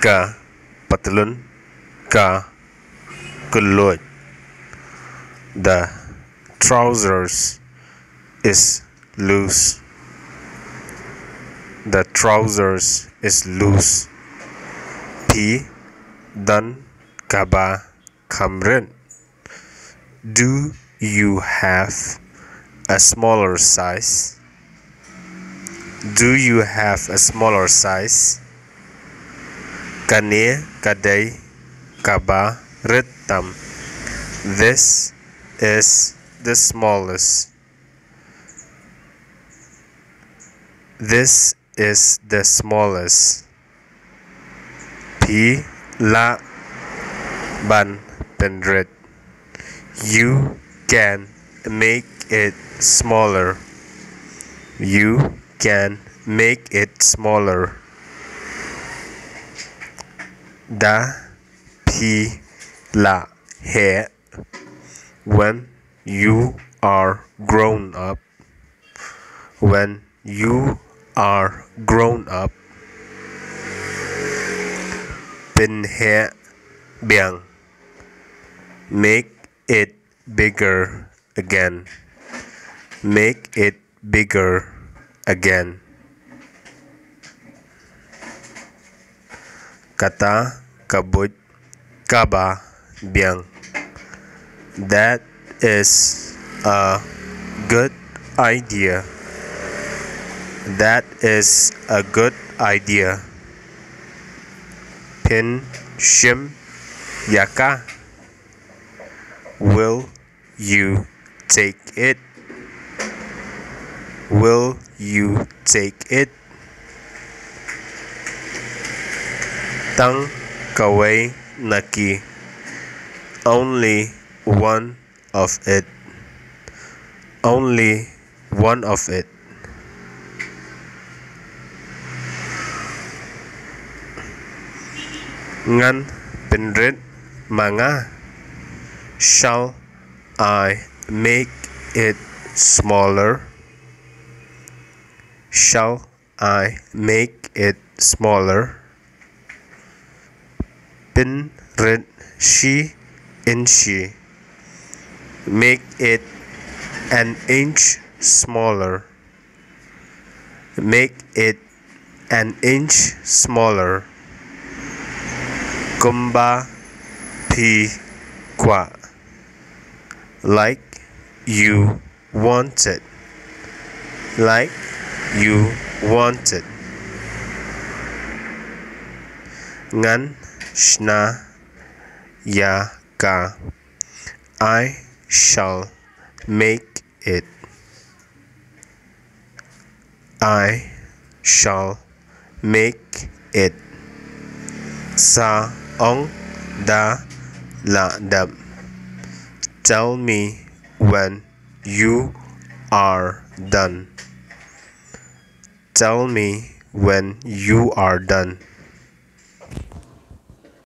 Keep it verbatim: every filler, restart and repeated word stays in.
Ka patlun ka kylluid. The trousers is loose. The trousers is loose. Phi don kaba kham rit. Do you have a smaller size? Do you have a smaller size? Kane ka dei kaba rit tam. This is the smallest. This is the smallest. Phi lah ban pynrit. You can make it smaller. You can make it smaller. Da phi lah heh when you are grown up. When you are grown up. Pynheh biang. Make it bigger again. Make it bigger again. Kata ka buit kaba biang. That is a good idea. That is a good idea. Phin shim ïa ka? Will you take it? Will you take it? Tang kawei na ki. Only one of it. Only one of it. Ngan pynrit ma nga? Shall I make it smaller? Shall I make it smaller? Pynrit shi inshi. Make it an inch smaller. Make it an inch smaller. Kumba phi kwah. Like you want it. Like you want it. Ngan shna ïa ka. I shall make it. I shall make it. Sa ong da la dep. Tell me when you are done. Tell me when you are done.